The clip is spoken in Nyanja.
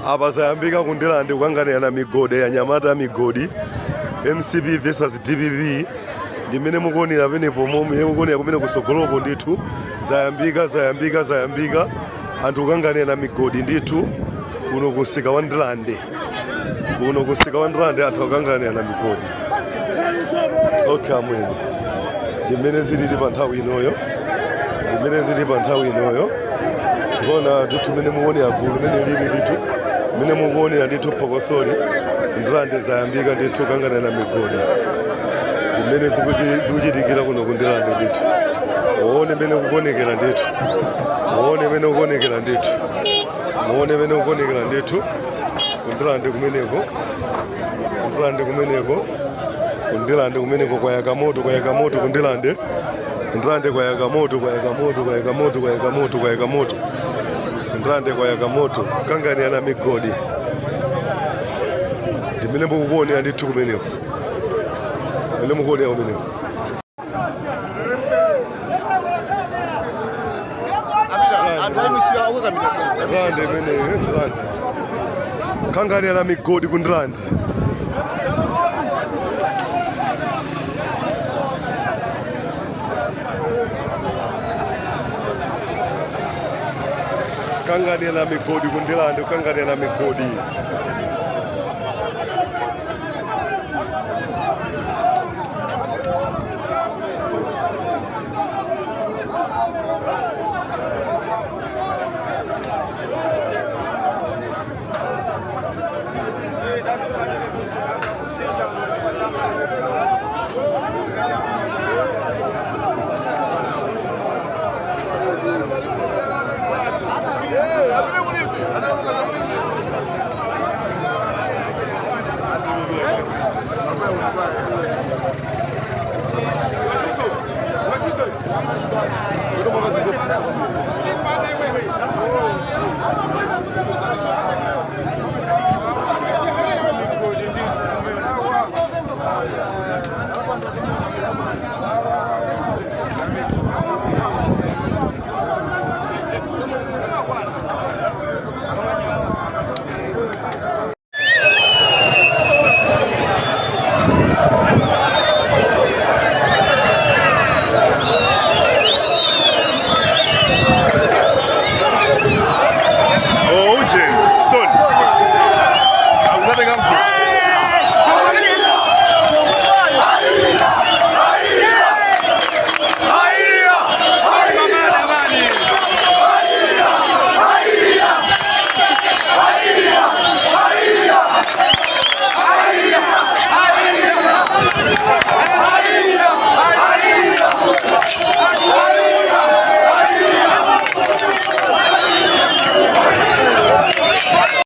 Apa zayambika ku Ndirande kukanganirana migodi, anyamata a migodi, MCP versus DPP. Ndimene mukuonera penepo, momwe mukuonera kumene kusogoloko ndithu zayambika, zayambika, zayambika, anthu kukanganirana migodi ndithu kuno kumsika wa Ndirande, kuno kumsika wa Ndirande anthu akukanganirana migodi. Okay amwene, ndimene zilili pa nthawi inoyo, ndimene zilili pa nthawi inoyo. Tikuona ndithu mmene mukuonera gulu limene lili ndithu, mmene mukuonera ndithu phokosoli, Ndirande zayambika ndithu kukanganirana migodi, ndimene zikuchitikira kuno ku Ndirande ndithu. Muone mmene kukuonekera ndithu, muone mmene kukuonekera ndithu, muone mmene kukuonekera ndithu ku Ndirande kumeneko, ku Ndirande kumeneko, ku Ndirande kumeneko kwayaka moto, kwayaka moto ku Ndirande. Ndirande kwayaka moto, kwayaka moto, kwayaka moto, kwayaka moto, kwayaka moto. Ndirande kwayaka moto, kukanganirana migodi. Ndimene mukuonera ndithu kumeneko. Ndimene mukuonera kumeneko. Ndirande imeneyo, Ndirande. Kukanganirana migodi ku Ndirande. Kukanganirana migodi ku Ndirande, kukanganirana migodi.